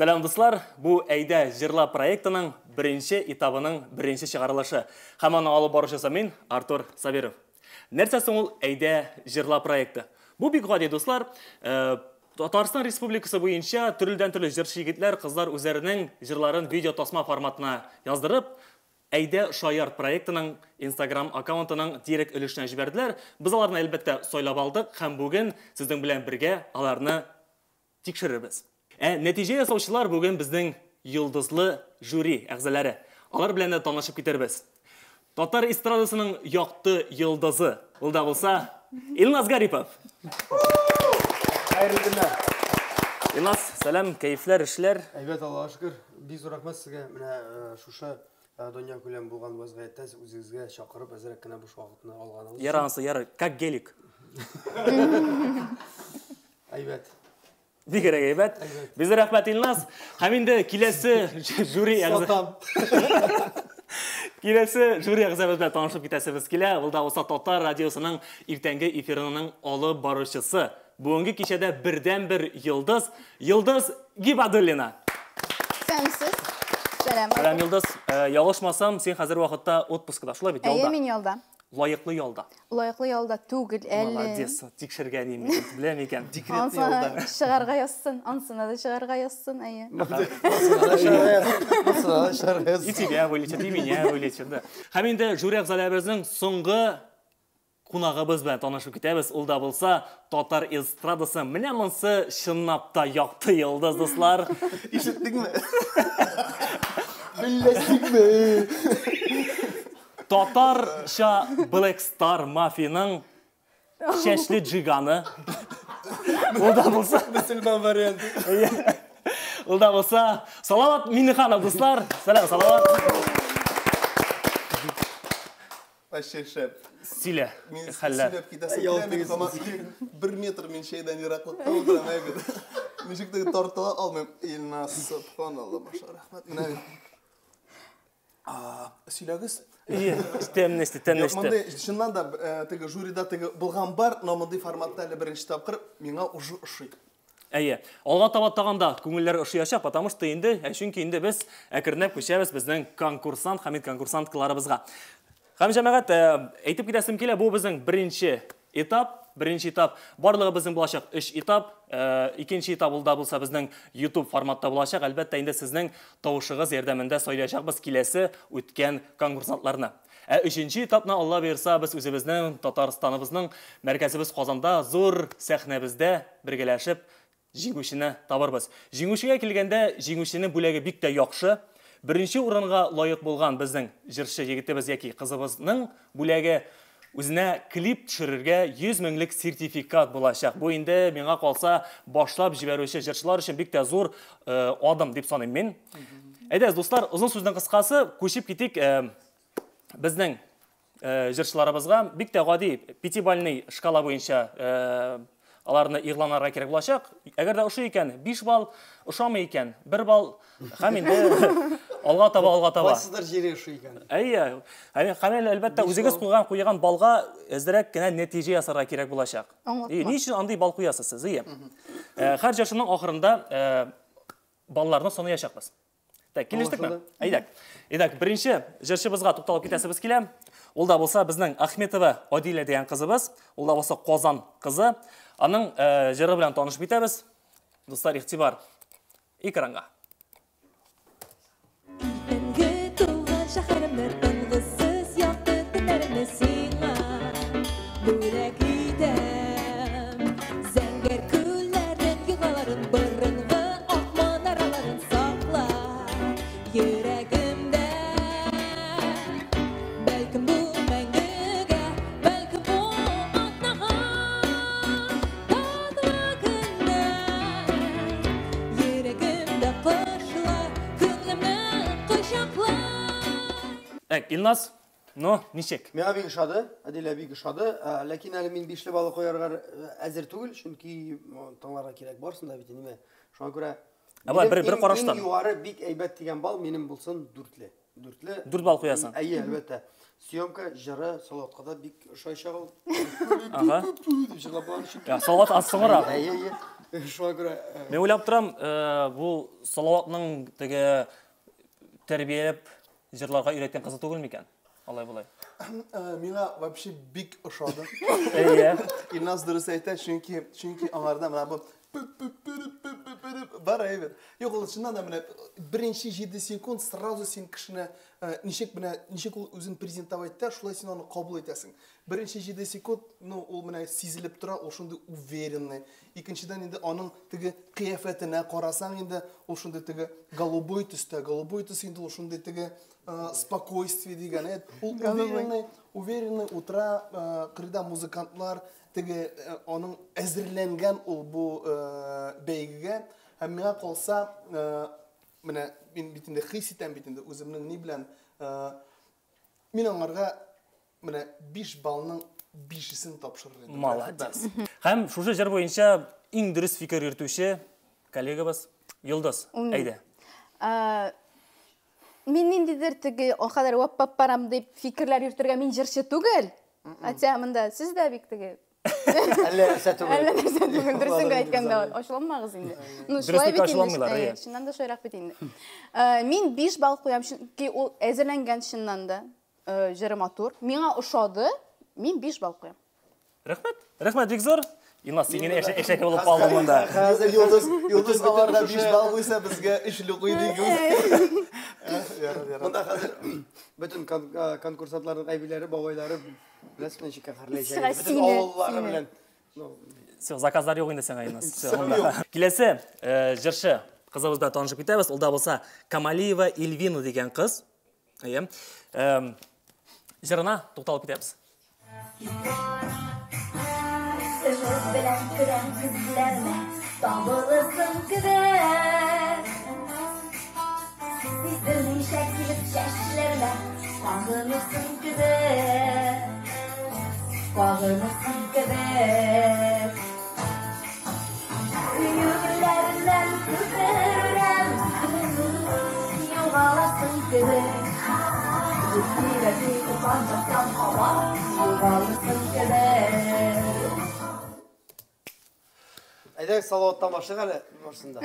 Сәлам, дуслар! Бу Әйдә җырла проектының беренче этабының беренче чыгарылышы. Һәм аны алып баручысы мин, Артур Сабиров. Нәрсә соң ул Әйдә җырла проекты? Бу бик гади, дуслар. Татарстан Республикасы буенча төрледән-төрле җырчы егетләр, кызлар үзләренең җырларын видео тасма форматына яздырып, Әйдә шаярт проектының Instagram аккаунтының директ өлешенә җибәрделәр. Без аларны, әлбәттә, сайлап алдык һәм бүген сезнең белән бергә аларны тикшерербез. Ә нәтиҗә ясаучылар бүген безнең йолдызлы жюри әгъзалары. Алар белән дә танышып китербез. Татар эстрадасының якты йолдызы, ул да булса Илназ Гарипов. Хәерле көннәр. Илназ, сәлам, кәефләр, эшләр? Әйбәт, Аллага шөкер. Бик зур рәхмәт сезгә. Менә шушы дөнья күләм булган вазгыятьтә үзегезгә чакырып, әзрәк кенә буш вакытны алганыгыз өчен. Ярар анысы, ярар. Как гелик. Әйбәт. Бигрәк әйбәт. Безгә рәхмәт, Илназ. Һәм инде киләсе жюри әгъза. Киләсе жюри әгъзабыз белән танышып китәсебез килә. Ул да булса Татар радиосының иртәнге эфирының алып баручысы. Бүгенге кичәдә бердән-бер йолдыз, Йолдыз Гибадуллина. Сәламсез. Сәлам. Сәлам, Йолдыз. Ялгышмасам, син хәзер вакытта отпускада, шулай бит, ялда? Әйе, мин ялда. Лаеклы ялда. Лаеклы ялда түгел әле. Молодец, тикшергән инде, беләм икән. Декретный ялда. Чыгарга язсын, ансына да чыгарга язсын, әйе. И тебя вылечат, и меня вылечат, да. Һәм инде жюри әгъзаларыбызның соңгы кунагыбыз белән танышып китәбез. Ул да булса татар эстрадасы. Менә монсы чынлап та якты йолдыз, дуслар. Ишеттеңме? Беләсеңме? Татарча Black Star Мафияның чәчле джиганы. Ул да булса мөселман варианты. Ул да булса Салават Миннеханов, дуслар. Сәлам, Салават. Вообще шәп. Сөйлә. Мин хәлләр. Сөйләп китәсем килә, мин һаман 1 метр мин чәйдән ераклыкта утырам, әйбәт. Ничек теге тартыла алмыйм. Илназ, субханалла, маша, рәхмәт. Менә сөйләгез. Ие, тәмнеште, тәмнеште. Мондый, чыннан да, теге жюрида теге булган бар, но мондый форматта әле беренче тапкыр миңа уже ошый. Әйе, алга таба тагын да күңелләр ошыячак, потому что инде, чөнки инде без әкренләп күчәбез безнең конкурсант һәм конкурсанткаларыбызга. Һәм җәмәгать, әйтеп китәсем килә, бу безнең беренче этап, беренче этап. Барлыгы безнең булачак 3 этап. Икенче этап ул да булса безнең YouTube форматта булачак. Әлбәттә, инде сезнең тавышыгыз ярдәмендә сайлаячакбыз киләсе үткән конкурсантларны. Ә өченче этапны, Алла боерса, без үзебезнең Татарстаныбызның мәркәзебез Казанда зур сәхнәбездә бергәләшеп җиңүчене табырбыз. Җиңүчегә килгәндә, җиңүченең бүләге бик тә яхшы. Беренче урынга лаек булган безнең җырчы егетебез яки кызыбызның бүләге үзенә клип төшерергә 100 меңлек сертификат булачак. Бу инде миңа калса башлап җибәрүче җырчылар өчен бик тә зур адым дип саныйм мин. Әйдәгез, дуслар, озын сүзнең кыскасы, күчеп китик безнең җырчыларыбызга. Бик тә гади пятибалльный шкала буенча аларны игъланларга кирәк булачак. Әгәр дә ошый икән 5 балл, ошамый икән 1 балл. Һәм инде алга таба, алга таба. Кайсыдыр җире ошый икән. Әйе. Һәм әлбәттә үзегез куйган баллга әзрәк кенә нәтиҗә ясарга кирәк булачак. Ни өчен андый балл куясыз сез? Әйе. Һәр җырчының ахырында балларны санаячакбыз. Так, килештекме? Әйдәк. Әйдәк, беренче җырчыбызга тукталып китәсебез килә. Ул да булса безнең Ахметова Адилә дигән кызыбыз. Ул да булса Казан кызы. Аның җыры белән танышып китәбез. Дуслар, игътибар экранга. Иртәнге туган шәһәремне тынгысыз якты төннәремне сиңа бүләк итәм. Зәңгәр күлләрнең елгаларын, борынгы ак манараларын сакла йөрәгемдә. Бәлкем бу мәңгегә, бәлкем бу атнага, татлы көннәр йөрәгемдә кышла, күңелемне кочакла. Так, Илназ, ну, ничек? Миңа бик ошады, Адилә бик ошады. Ләкин әле мин 5 балл куярга әзер түгел, чөнки тыңларга кирәк барсын да бит, ниме. Шуңа күрә Ә болай бер караштан. Иң югары бик әйбәт дигән балл минем булсын 4-ле. 4-ле. 4 балл куясың. Әйе, әлбәттә. Съемка, җыры, Салаватка да бик ошаячак ул. Ага. Дип җырлап була чөнки. Салават аз соңрак. Әйе, әйе. Шуңа күрә Мин уйлап торам, бу Салаватның теге тәрбияләп җырларга өйрәткән кызы түгел микән? Алай болай. Миңа вообще бик ошады. Әйе. Илназ дөрес әйтә, чөнки чөнки аңарда менә бу бар әйбер. Юк, ул чыннан да менә беренче 7 секунд сразу син кешене ничек менә ничек ул үзен презентовать итә, шулай син аны кабул итәсең. Беренче 7 секунд, ну, ул менә сизелеп тора, ул шундый уверенный. Икенчедән инде аның теге кыяфәтенә карасаң инде, ул шундый теге голубой төстә, голубой төс инде ул шундый теге спокойствие дигән. Ул уверенный, уверенный утыра, кырда музыкантлар теге аның әзерләнгән ул бу бәйгегә. Һәм миңа калса, менә мин бит инде хис итәм бит инде үземнең ни белән, мин аңарга менә 5 баллның 5-сен тапшырыр идем. Молодец. Һәм шушы җыр буенча иң дөрес фикер йөртүче коллегабыз Йолдыз. Әйдә. Мин ниндидер теге кадәр ваппаппарам дип фикерләр йөртергә мин җырчы түгел. Хотя монда сез дә бик теге Әллә нәрсә түгел. Әллә нәрсә түгел, дөресен генә әйткәндә ачуланмагыз инде. Ну, шулай бит инде. Чыннан да шулайрак бит инде. Мин 5 балл куям, чөнки ул әзерләнгән чыннан да. Җыры матур. Миңа ошады. Мин 5 балл куям. Рәхмәт. Рәхмәт бик зур. Илназ, син генә әшәке булып калдың монда. Хәзер Йолдыз, Йолдыз аларга 5 балл куйса, безгә 3 куй дигез. Монда хәзер бөтен конкурсантларның әбиләре, бабайлары беләсез ничек каһәрләячәк. Бөтен авыллары белән. Все, заказлар юк инде сиңа, Илназ. Киләсе җырчы кызыбыз белән танышып китәбез. Ул да булса Камалиева Эльвина дигән кыз. Әйе. Җырына тукталып китәбез. Сыжып белән көрән күзләренә табылырсың кебек. Сиздермичә килеп чәчләренә кагылырсың кебек. Кагылырсың кебек. Сөюләреннән күперәм, югаласың кебек. Әйдә, Салаваттан башлыйк әле барысында.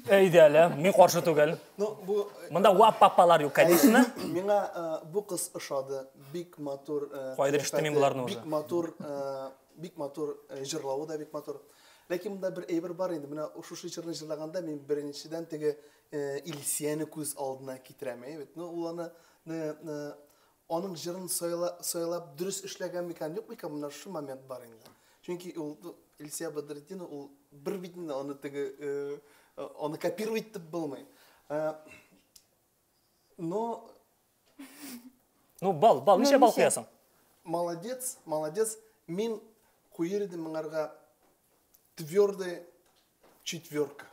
Әйдә әле, мин каршы түгел. Ну, бу Монда вап-папалар юк, конечно. Миңа бу кыз ошады. Бик матур. Кайдыр ишеттем мин боларны уже. Бик матур, бик матур җырлавы да бик матур. Ләкин монда бер әйбер бар инде. Менә шушы җырны җырлаганда мин беренчедән теге Илсияне күз алдына китерәм, әйбәт. Ну, ул аны аның җырын сайлап дөрес эшләгән микән, юк микән, менә шушы момент бар инде. Чөнки ул Илсия Бәдретдинова ул бер бит инде аны теге аны копировать итеп булмый. Но Ну, бал, бал, ничә бал куясың? Молодец, молодец. Мин куер идем моңарга твердый четверка.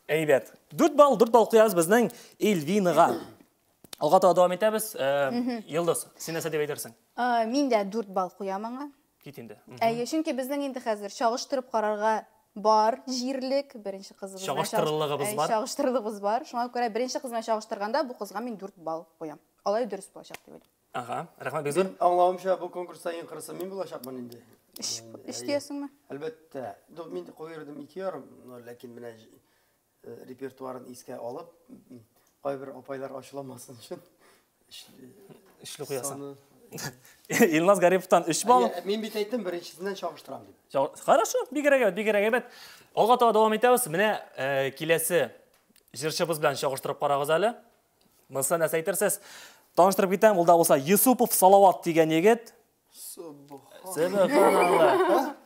Әйбәт. 4 балл, 4 балл куябыз безнең Эльвинага. Алга таба дәвам итәбез. Йолдыз, син нәрсә дип әйтерсең? Мин дә 4 балл куям аңа. Кит инде. Әйе, чөнки безнең инде хәзер чагыштырып карарга бар җирлек, беренче кызыбыз белән Чагыштырырлыгыбыз бар. Чагыштырырлыгыбыз бар. Шуңа күрә беренче кыз белән чагыштырганда бу кызга мин 4 балл куям. Алай дөрес булачак дип уйлыйм. Ага, рәхмәт бик зур. Мин аңлавымча, бу конкурста иң кырысы мин булачакмын инде. Өч диясеңме? Әлбәттә. Мин куер идем 2,5, но ләкин менә репертуарын искә алып, кайбер апайлар ачыламасын өчен өчле куясың. Илназ Гариповтан 3 балл. Мин бит әйттем, беренчесеннән чагыштырам дип. Хорошо, бигрәк әйбәт, бигрәк әйбәт. Алга таба дәвам итәбез. Менә киләсе җырчыбыз белән чагыштырып карагыз әле. Монысы нәрсә әйтерсез? Таныштырып китәм, ул да булса Юсупов Салават дигән егет. Субханалла.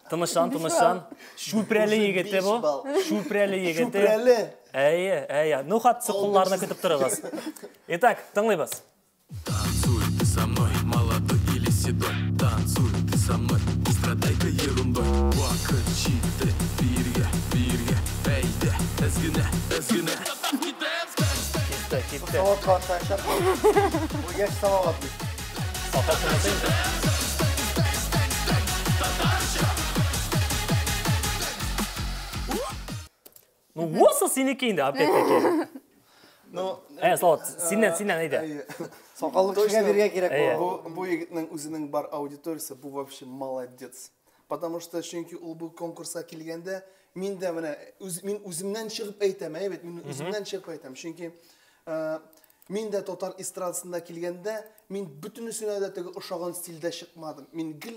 Тынычлан, тынычлан. Шүпрәле егете бу. Шүпрәле егете. Шүпрәле. Әйе, әйе. Ну, хатсы кулларны көтеп торыгыз. Итак, тыңлыйбыз. Танцуй ты со мной, молодой или седой. Танцуй ты со мной, не страдай-ка ерундой. Вакыт җитте, биргә, биргә. Әйдә, әзгенә, әзгенә. Китте, китте. Салават картаячак. Бу яшь Салават бит. Ну, осы синеке инде, опять-таки. Ну, Салават, синнән, синнән, әйдә. Сакаллы кешегә биргә кирәк бу. Бу егетнең үзенең бар аудиториясе, бу вообще молодец. Потому что чөнки ул бу конкурска килгәндә, Мин дә менә үз, мин үземнән чыгып әйтәм, әйе бит, мин үземнән чыгып әйтәм. Чөнки мин дә татар эстрадасында килгәндә, мин бөтенесенә дә теге ошаган стильдә чыкмадым. Мин гел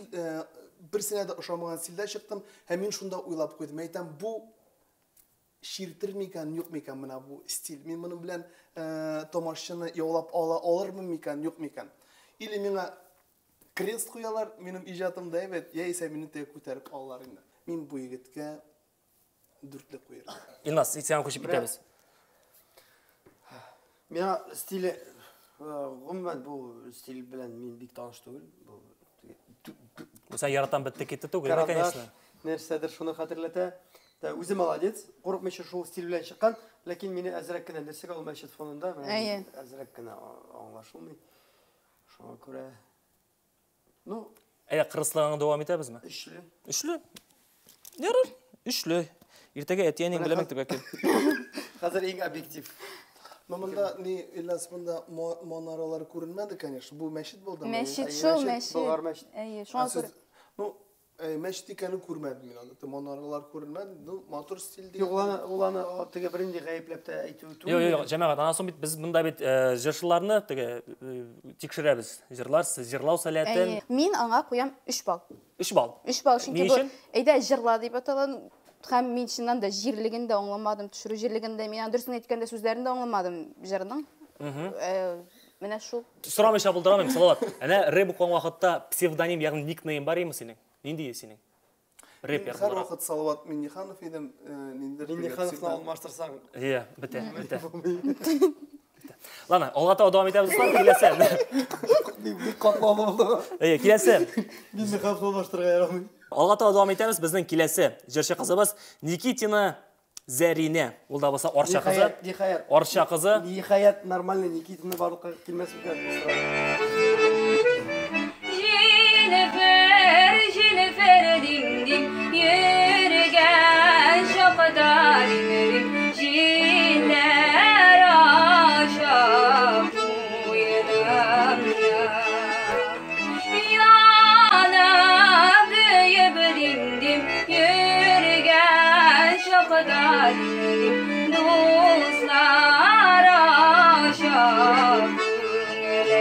берсенә дә ошамаган стильдә чыктым һәм мин шунда уйлап куйдым. Әйтәм, бу чиртер микән, юк микән менә бу стиль? Мин моның белән тамашчыны яулап ала алырмын микән, юк микән? Или миңа крест куялар минем иҗатымда, әйбәт, яисә мине теге күтәреп алалар инде. Мин бу егеткә дүртле куярым. Илназ, сиңа күчеп китәбез. Миңа стиле, гомумән бу стиль белән мин бик таныш түгел. Бу Бу сән яратам бетте китте түгел, да, конечно. Нәрсәдер шуны хәтерләтә. Та үзе молодец, курыкмыйча шул стиль белән чыккан, ләкин мине әзрәк кенә нәрсәгә ул мәчет фонында, менә әзрәк кенә аңлашылмый. Шуңа күрә, ну, Әйдә, кырыслыгыңны дәвам итәбезме? Өчле. Өчле. Ярар, өчле. Иртәгә әти-әниең белән мәктәпкә кил. Хәзер иң объектив. Но монда ни, Ильяс, монда манаралар күренмәде, конечно. Бу мәчет булдымы? Мәчет шул, мәчет. Болгар мәчет. Әйе, шуңа күрә. Ну, мәчет икәнен күрмәдем мин анда. Манаралар күренмәде. Ну, матур стиль дигән. Юк, ул аны теге бернинди гаепләп тә әйтү түгел. Юк, юк, җәмәгать, аннан соң бит без монда бит җырчыларны теге тикшерәбез. Җырлар, җырлау сәләтен. Мин аңа куям 3 балл. 3 балл. 3 балл, чөнки бу әйдә җырла дип атала. Һәм мин чыннан да җирлеген дә аңламадым, төшерү җирлеген дә, мин дөресен әйткәндә сүзләрен дә аңламадым җырның. Менә шул. Сорамыйча булдырамыйм, Салават. Әнә рэп укыган вакытта псевдоним, ягъни никнейм бар име синең? Нинди синең? Рэп Мин һәрвакыт Салават Минниханов идем, ниндидер Миннихановны алмаштырсаң. Иә, бетә, бетә. Ладно, алга таба дәвам итәбез, дуслар, киләсе. Бик катлаулы булды. Әйе, киләсе. Миннихановны алмаштырырга ярамый. Алга таба дәвам итәбез. Безнең киләсе җырчы кызыбыз Никитина Зәринә. Ул да булса Арча кызы. Ниһаять. Арча кызы. Ниһаять, нормальный Никитина барлыкка килмәс микән? Җилфер, җилфер, дим-дим, йөргән чакта дим-дим, җилләр аша куенымны. Янып, көеп, дим-дим, йөргән чакта дим-дим, дуслар аша күңелемне.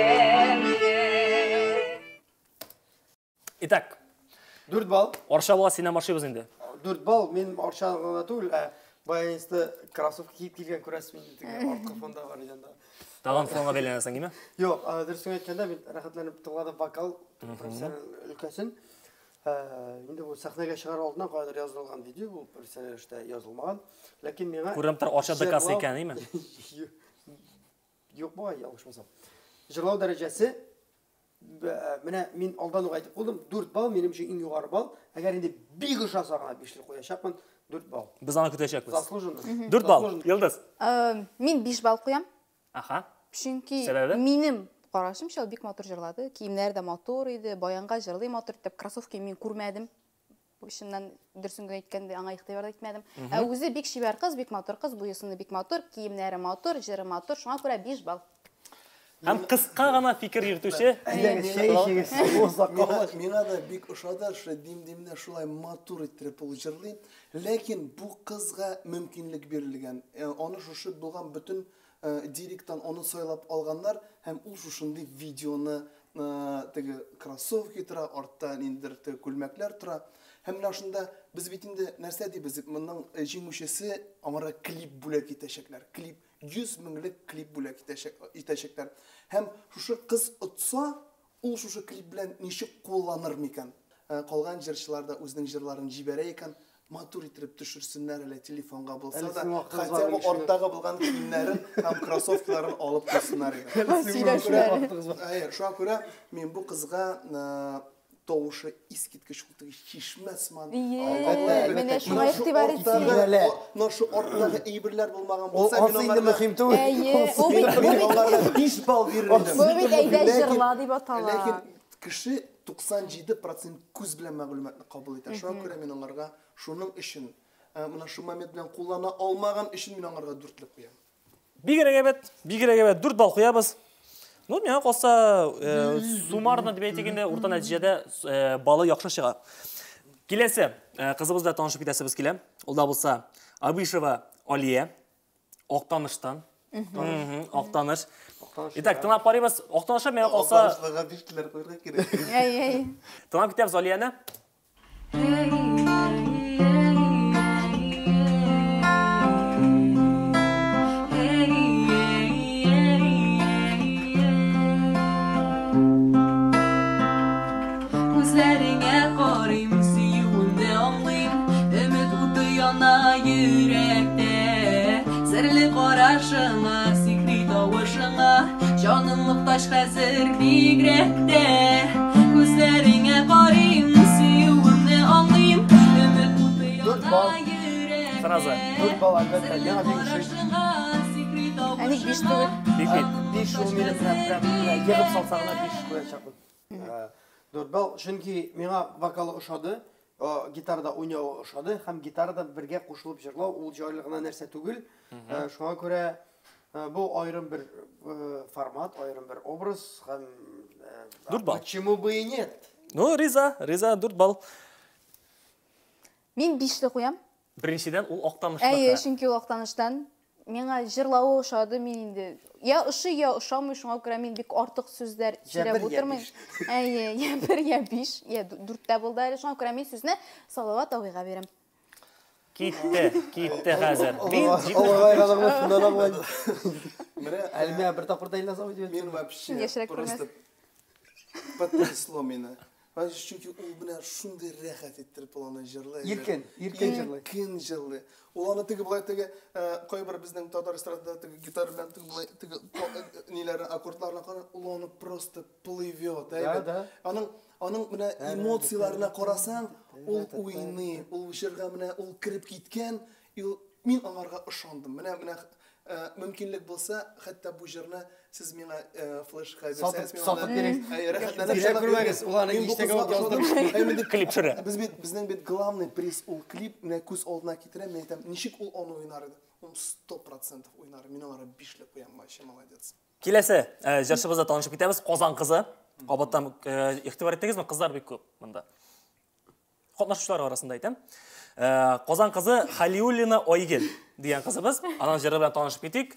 Итак, 4 балл. Арча була синнән башлыйбыз инде. 4 балл, мин Арча гына түгел, ә баянисты кроссовка киеп килгән күрәсез инде, теге арткы фонда бар иде анда. Тагын фонга бәйләнәсең, димә? Юк, дөресен әйткәндә, мин рәхәтләнеп тыңладым вокал профессиональ өлкәсен. Инде бу сәхнәгә чыгар алдыннан кайдыр язылган видео, бу профессиональ эштә язылмаган. Ләкин миңа Күренеп тора, Арча ДКсы икән, димә? Юк, бугай, ялгышмасам. Җырлау дәрәҗәсе менә мин алдан ук әйтеп куйдым, 4 балл минем өчен иң югары балл. Әгәр инде бик ошаса гына 5 куячакмын, 4 балл. Без аны көтәчәкбез. Заслуженно. 4 балл. Йолдыз. Мин 5 балл куям. Аха. Чөнки минем карашымча, ул бик матур җырлады. Киемнәре дә матур иде, баянга җырлый матур итеп, кроссовки мин күрмәдем. Чыннан дөресен генә әйткәндә, аңа игътибар да итмәдем. Ә үзе бик чибәр кыз, бик матур кыз, буе-сыны бик матур, киемнәре матур, җыры матур, шуңа күрә 5 балл. Һәм кыска гына фикер йөртүче. Миңа да бик ошады, шулай дим-димне шулай матур иттереп ул җырлый. Ләкин бу кызга мөмкинлек бирелгән. Аны шушы булган бөтен директан аны сайлап алганнар һәм ул шушындый видеоны теге кроссовки тора, артта ниндидер теге күлмәкләр тора. Һәм менә шунда без бит инде нәрсә дибез, моның җиңүчесе аңарга клип бүләк итәчәкләр. Клип 100 меңлек клип бүләк итәчәкләр. Һәм шушы кыз отса, ул шушы клип белән ничек кулланыр микән? Калган җырчылар да үзенең җырларын җибәрә икән, матур итеп төшерсеннәр әле телефонга булса да, хотя бы арттагы булган киемнәрен һәм кроссовкаларын алып куйсыннар иде. Шуңа күрә мин бу кызга тавышы искиткеч ул теге чишмә сыман. Менә шуңа игътибар итсен. Менә шу арттагы әйберләр булмаган булса, мин инде мөһим түгел. Мин аларга 5 балл бирер идем. Бу бит әйдә җырла дип атала. Ләкин кеше 97% күз белән мәгълүматны кабул итә. Шуңа күрә мин аларга шуның өчен, менә шу момент белән куллана алмаган өчен мин аңарга 4 куям. Бигрәк әйбәт, бигрәк әйбәт, 4 балл куябыз. Ну, миңа калса, суммарно дип әйтик инде, урта нәтиҗәдә балы яхшы чыга. Киләсе кызыбыз белән танышып китәсебез килә. Ул да булса Абишева Алия. Актаныштан. Актаныш. Итак, тыңлап карыйбыз. Актанышта миңа калса... Актанышларга бишлеләр куярга кирәк. Әй, әй. Тыңлап китәбез Алияне. Күзләреңә карыйм, сөюемне аңлыйм, өмет уты яна йөрәктә. Серле карашыңа, сихри тавышыңа, җаным мохтаҗ хәзер бигрәк тә. Күзләреңә карыйм, сөюемне аңлыйм, өмет уты яна йөрәктә. Сразу. Дүрт балл, әлбәттә, миңа бик ошый. Ә ник биш түгел? Бик бит. Биш ул минем менә прям менә егып салса гына биш куячакмын. Дүрт балл, чөнки миңа вокалы ошады, гитарада уйнавы ошады һәм гитарада бергә кушылып җырлау ул җайлы гына нәрсә түгел. Шуңа күрә бу аерым бер формат, аерым бер образ һәм Дүрт балл. Почему бы и нет? Ну, риза, риза, дүрт балл. Мин бишле куям. Беренчедән, ул Актаныштан. Әйе, чөнки ул Актаныштан. Миңа җырлавы ошады, мин инде я ошый, я ошамый, шуңа күрә мин бик артык сүзләр сөйләп утырмыйм. Әйе, я бер, я биш, я дүрттә булды әле, шуңа күрә мин сүзне Салават абыйга бирәм. Китте, китте хәзер. Мин Олыгайганыңны шуннан аңлыйм. Менә Әле миңа бер тапкыр да Илназ абый дип Мин вообще просто потрясло мине. Чөнки ул менә шундый рәхәт иттереп ул аны җырлый. Иркен, иркен җырлый. Иркен җырлый. Ул аны теге болай теге кайбер безнең татар эстрадада теге гитара белән теге болай теге ниләрне аккордларны кара, ул аны просто плывет. Да, да. Аның, аның менә эмоцияләренә карасаң, ул уйный, ул җырга менә ул кереп киткән, и ул, мин аңарга ышандым. Менә, менә мөмкинлек булса, хәтта бу җырны сез миңа флешка бирсәгез, мин Сатып аны, бирегез. рәхәтләнеп Бирә чыгып күрмәгез, бирегез. ул аны Мин бу иштәгә кызга үк яздым. ошадым. Әй, мин дип, Клип төшерә. Без бит, безнең бит главный приз ул клип, менә күз алдына китерәм, мин әйтәм, ничек ул аны уйнар иде? Ул 100% уйнар. Мин аңарга бишле куям, вообще молодец. Киләсе җырчыбызда танышып китәбез, Казан кызы. Кабаттан игътибар иттегезме, кызлар бик күп монда. Катнашучылар арасында әйтәм. Казан кызы Халиуллина Айгел дигән кызыбыз. Аның җыры белән танышып китик.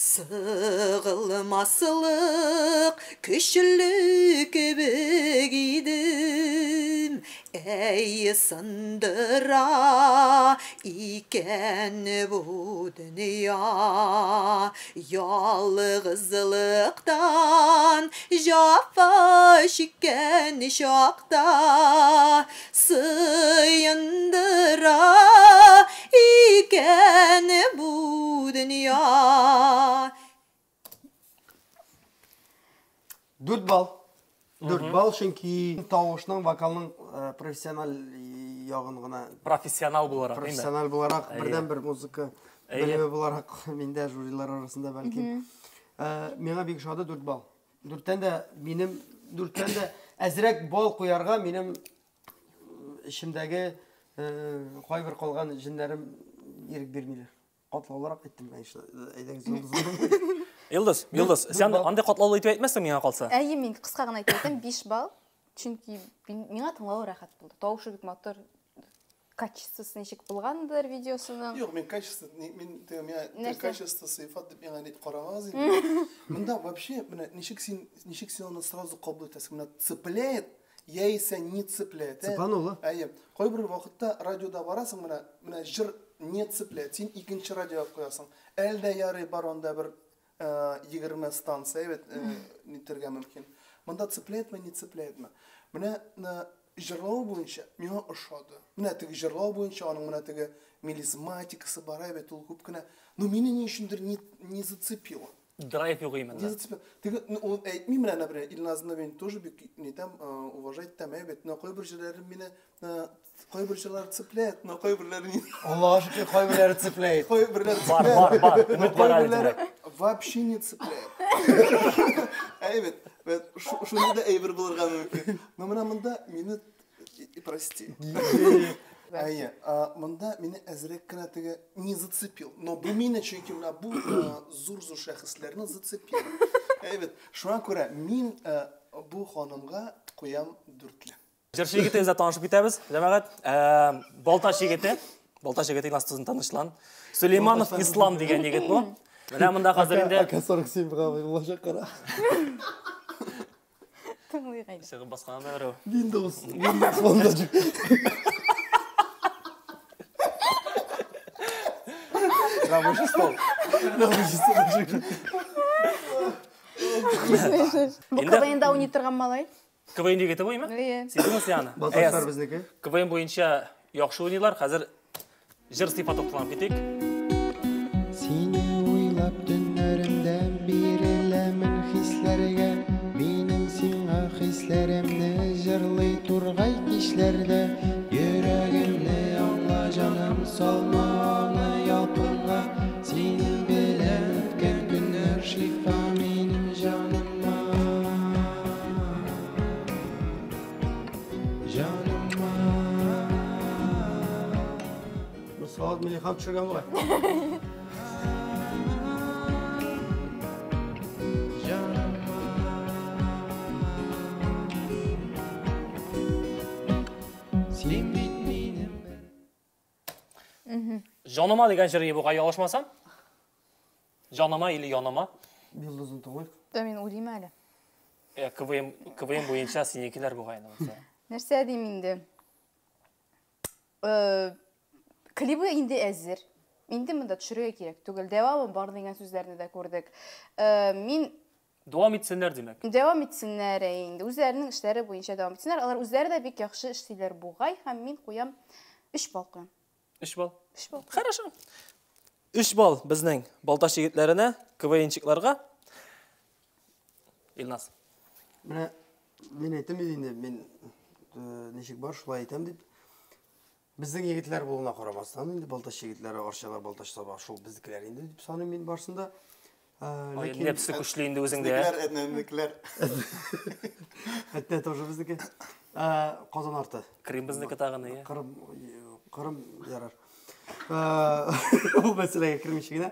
Сыгылмаслык көчле кебек идем, әй сындыра икән бу дөнья. Ялгызлыктан җәфа чиккән чакта сыендыра икән бу дөнья. Дүрт балл. Дүрт балл, чөнки тавышның, вокалның профессиональ ягын гына. Профессионал буларак, инде. Профессиональ буларак, бердән-бер музыка белеме буларак миндә жюрилар арасында бәлки. Миңа бик ошады дүрт балл. Дүрттән дә минем, дүрттән дә әзрәк балл куярга минем эчемдәге кайбер калган җеннәрем ирек бирмиләр. Катлаулырак әйттем, конечно. Әйдәгез, Йолдыз. Йолдыз, Йолдыз, сен андый катлаулы итеп әйтмәссең миңа калса? Әйе, мин кыска гына әйтеп әйтәм, 5 балл. Чөнки миңа тыңлау рәхәт булды. Тавышы бик матур, качествосы ничек булгандыр видеосының. Юк, мин качество, мин теге, миңа Нәрсә? качество сыйфат дип миңа ни карамагыз инде. Монда вообще менә ничек син, ничек син аны сразу кабул итәсең? Менә цепляет, яисә не цепляет, ә? Цепанулы. Әйе. Кайбер вакытта радиода барасың, менә, менә җыр не цепляет. Син икенче радиога куясың. Әле дә ярый бар анда бер 20 станция, бит, нитергә мөмкин. Монда цепляетме, не цепляетме? Менә җырлау буенча миңа ошады. Менә теге җырлау буенча аның менә теге мелизматикасы бар, бит, ул күп кенә. Но мине ни өчендер не зацепило. Драйв юк именно. Не зацепило. Теге, ну, ул әйтми менә, например, Илназны мин тоже бик не там, уважать там, бит, но кайбер җырлары мине, кайбер җырлары цепляет, но кайберләре не. Аллаһка шөкер, кайберләре цепляет. Кайберләре Бар, цепляет. бар, бар. Но Өмет бар әле кайберләре димәк. вообще не цепляет. Әйбәт, бит, шуны да әйбер булырга мөмкин. Но менә монда мине, прости. Әйе, монда мине әзрәк кенә теге не зацепил. Но бу мине, чөнки менә бу, зур-зур шәхесләрне зацепил. Әйбәт, шуңа күрә мин, бу ханымга куям дүртле. Җырчы егете бездә танышып китәбез, җәмәгать. Балтач егете, Балтач егете Илназ Тузын танышлан. Сулейманов Ислам дигән егет бу. Менә монда хәзер инде АК-47 булачак кара. Тыңлыйк әйдә. Чыгып баскан да берәү. Windows, Windows Phone-да. Рабочий стол. Рабочий стол. Бу КВНда уйный торган малай. КВН егете бу, име? Әйе. Сиздеңме син аны? Балтачлар безнеке. КВН буенча яхшы уйныйлар. Хәзер җыр сыйфаты тукталып китик. Сине уйлап төннәремдә биреләмен хисләргә. Минем сиңа хисләремне җырлый тургай кичләрдә. Йөрәгемне аңла, җаным, салма аны ялкынга. Синең белән үткән көннәр шифа минем җаныма. Җаныма. Бу Салават Миңнеханов төшергән бугай. Син бит минем Җаныма дигән җыр бугай, ялгышмасам. Җаныма или яныма. Йолдызын тыңлыйк. Да мин уйлыйм әле. КВН, КВН буенча синекеләр бугай инде. Нәрсә дим инде? Клибы инде әзер. Инде монда төшерергә кирәк түгел. Дәвамы бар дигән сүзләрне дә күрдек. Мин Дәвам итсеннәр, димәк. Дәвам итсеннәр инде. Үзләренең эшләре буенча дәвам итсеннәр. Алар үзләре дә бик яхшы эшлиләр бугай һәм мин куям 3 балл куям. 3 балл. 3 балл. Хорошо. 3 балл безнең Балтач егетләренә, КВНчикларга. Илназ. Менә мин әйтәм бит инде, мин ничек бар шулай әйтәм дип. Безнең егетләр булуына карамастан, инде Балтач егетләре, Арчалар, Балтач Саба шул безнекеләр инде дип саныйм мин барсын да. Ай, нәпсе көчле инде үзеңдә. Безнекеләр, әтнәнекеләр. Әтнә тоже безнеке. Казан арты. Крым безнеке тагын, әйе. Кырым, Кырым ярар. Ул мәсьәләгә кермичә генә.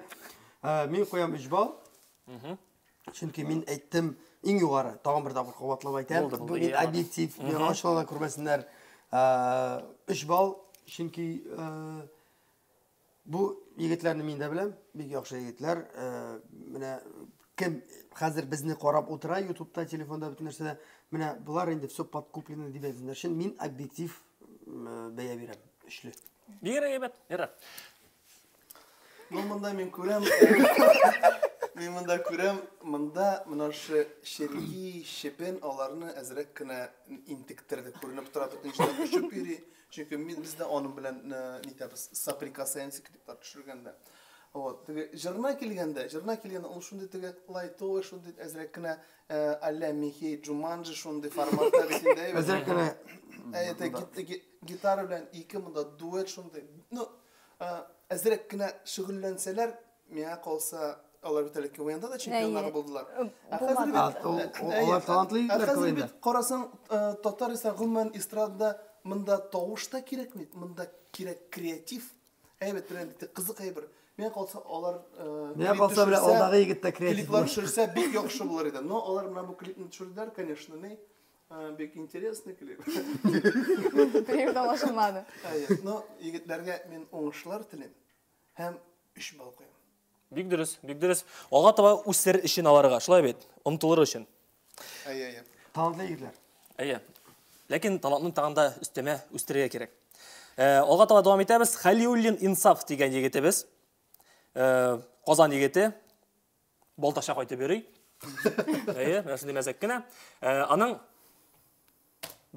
Мин куям 3 балл. Чөнки мин әйттем, иң югары, тагын бер тапкыр кабатлап әйтәм. Булды, булды, Бу мин иә. объектив, миңа ачулана күрмәсеннәр. 3 балл, чөнки бу егетләрне мин дә беләм, бик яхшы егетләр. Менә кем хәзер безне карап утыра YouTube'та, телефонда, бөтен нәрсәдә, менә болар инде все подкуплено дип әйтсеннәр. Чын мин объектив бәя бирәм, өчле. Бигрәк әйбәт, ярар. Ну, монда мин күрәм, мин монда күрәм, монда менә шу черки, чебен аларны әзрәк кенә интектерде, күренеп тора, бөтен җирдә очып йөри. Чөнки мин без дә аның белән нитәбез, соприкасаемся клиплар төшергәндә. Вот, теге җырына килгәндә, җырына килгәндә ул шундый теге лайтовый, шундый әзрәк кенә а-ля Михей Джуманджи шундый форматта бит инде, әйбәт. Әзрәк кенә. Это гитара белән ике монда дуэт шундый. Ну, әзрәк кенә шөгыльләнсәләр, миңа калса, алар бит әле КВНда да чемпионнары булдылар. Алар талантлы егетләр КВНда. Бит карасаң, татар исә гомумән эстрадада монда тавыш та кирәкми, монда кирәк креатив. Әйбәт белән бит кызык әйбер. Миңа калса, алар Миңа калса, белән алдагы егет тә креатив. Клиплар төшерсә бик яхшы булыр иде. Но алар менә бу клипны төшерделәр, конечно, не бик интересный клип. Клип тамашалмады. Но егетләргә мин уңышлар телим һәм 3 балл куям. Бик дөрес, бик дөрес. Алга таба үсер өчен аларга, шулай бит, омтылыр өчен. Әйе, әйе. Талантлы егетләр. Әйе. Ләкин талантны тагын да өстәмә үстерергә кирәк. Алга таба дәвам итәбез. Халиуллин Инсаф дигән егетебез. Казан егете. Балтачка кайтып йөри. Әйе, менә шундый мәзәк кенә. Аның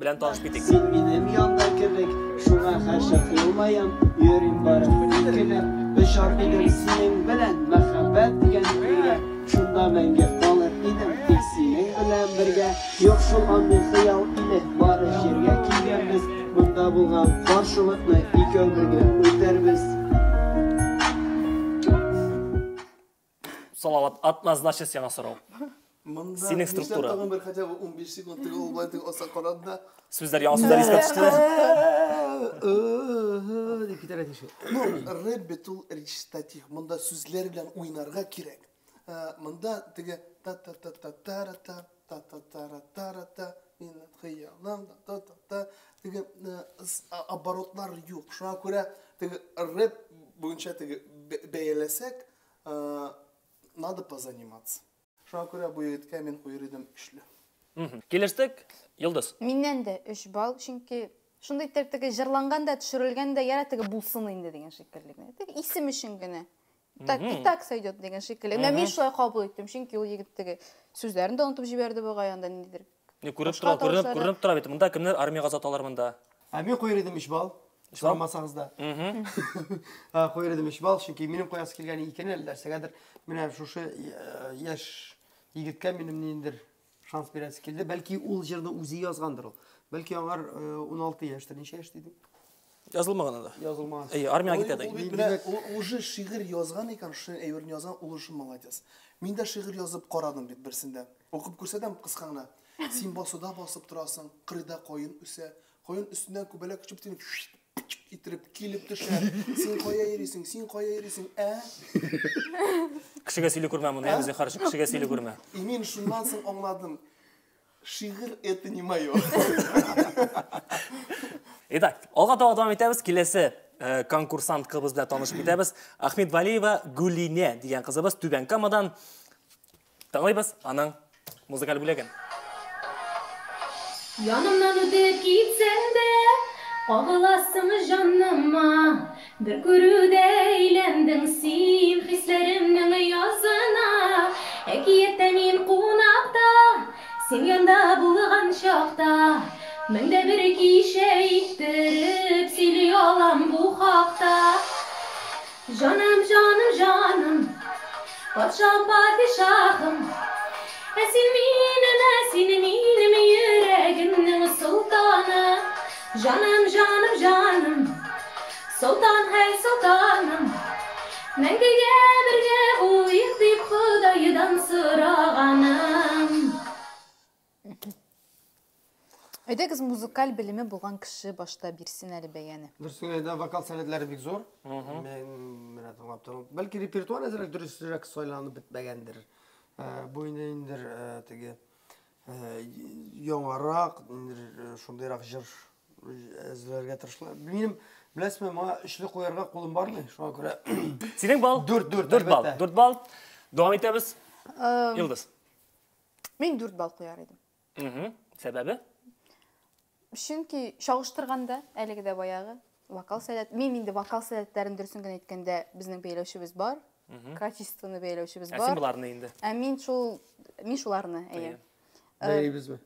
белән танышып китик. Син минем янда кебек, шуңа һәрчак елмаям, йөрим бары кенә. Очар идем синең белән, мәхәббәт дигән бергә, шунда мәңге калыр идем, тик синең белән бергә. Юк шул андый хыял иле, бары җиргә килгәнбез, монда булган каршылыкны икәү бергә үтәрбез. Салават, однозначно сиңа сорау. Монда Синең структура. Тагын бер хотя бы 15 секунд теге ул былай теге аса карады да. Сүзләр, яңа сүзләр искә төште. Дип китәргә тиеш. Ну, рэп бит ул речитатив. Монда сүзләр белән уйнарга кирәк. Монда теге та-та-та-та-та-та, та-та-та-та-та-та, мин хыялым, та-та-та. оборотлар юк. Шуңа күрә теге рэп буенча теге бәяләсәк, надо позаниматься. Шуңа күрә бу егеткә мин куер идем өчле. Килештек, Йолдыз. Миннән дә 3 балл, чөнки шундый итеп теге җырланган да, төшерелгән дә, яра теге булсын инде дигән шикелле генә. Теге исем өчен генә. Так, и так сойдет дигән шикелле. Менә мин шулай кабул иттем, чөнки ул егет теге сүзләрен дә онытып җибәрде бугай, анда ниндидер. Не күреп тора, күренеп, күренеп тора бит. Монда кемнәр армиягә озаталар монда? Ә мин куер идем 3 балл. Сорамасагыз да. Куер идем 3 балл, чөнки минем куясы килгәне икән әле нәрсәгәдер. Менә шушы яшь егеткә минем ниндидер шанс бирәсе килде. Бәлки ул җырны үзе язгандыр ул. Бәлки аңар 16 яшьтер. Ничә яшь дидең? Язылмаган анда. Язылмаган. Әйе, армиягә китә ди. Ул бит менә ул уже шигырь язган икән, шушы әйберне язган, ул уже молодец. Мин дә шигырь язып карадым бит берсендә. Укып күрсәтәм кыска гына. Син басуда басып торасың, кырыйда каен үсә. Каен өстеннән күбәләк очып син иттереп килеп төшә. Син кая йөрисең? Син кая йөрисең? Ә? Кешегә сөйли күрмә моны, ә, зинһар өчен, кешегә сөйли күрмә. И мин шуннан соң аңладым. Шигырь это не мое. Итак, алга таба дәвам итәбез. Киләсе конкурсант кызыбыз белән танышып китәбез. Ахмедвалиева Гулине дигән кызыбыз Түбән Камадан. Тыңлыйбыз аның музыкаль бүләген. Янымнан үтеп китсәң дә, кагыласың җаныма. Бер күрүдә әйләндең син хисләремнең язына. Әкияттә мин кунакта, син янда булган чакта. Меңдә бер кичә иттереп сөйли алам бу хакта. Җаным, җаным, җаным, патшам, падишаһым. Ә син минем, ә син минем йөрәгемнең солтаны. Җаным, җаным, җаным, солтан һәй солтаным. Мәңгегә бергә булыйк дип Ходайдан сораганым. Әйдәгез, музыкаль белеме булган кеше башта бирсен әле бәяне. Дөресен әйтәм, вокал сәләтләре бик зур. Мин менә тыңлап торам. Бәлки репертуар әзрәк дөресрәк сайланып бетмәгәндер. Бу инде индер теге яңарак, индер шундыйрак җыр әзерләргә тырышлар. Минем, беләсезме, моңа өчле куярга кулым бармый, шуңа күрә. Синең балл? Дүрт, дүрт, Дүрт балл. әлбәттә. 4 балл. Дәвам итәбез. Йолдыз. Мин 4 балл куяр идем. Сәбәбе? Чөнки чагыштырганда әлеге дә баягы вокал сәләт, мин инде вокал сәләтләрен дөресен генә әйткәндә безнең бәяләүчебез бар, качествоны бәяләүчебез Ә бар. син боларны инде. Ә мин шул, мин шуларны, әйе. Бәйлибезме?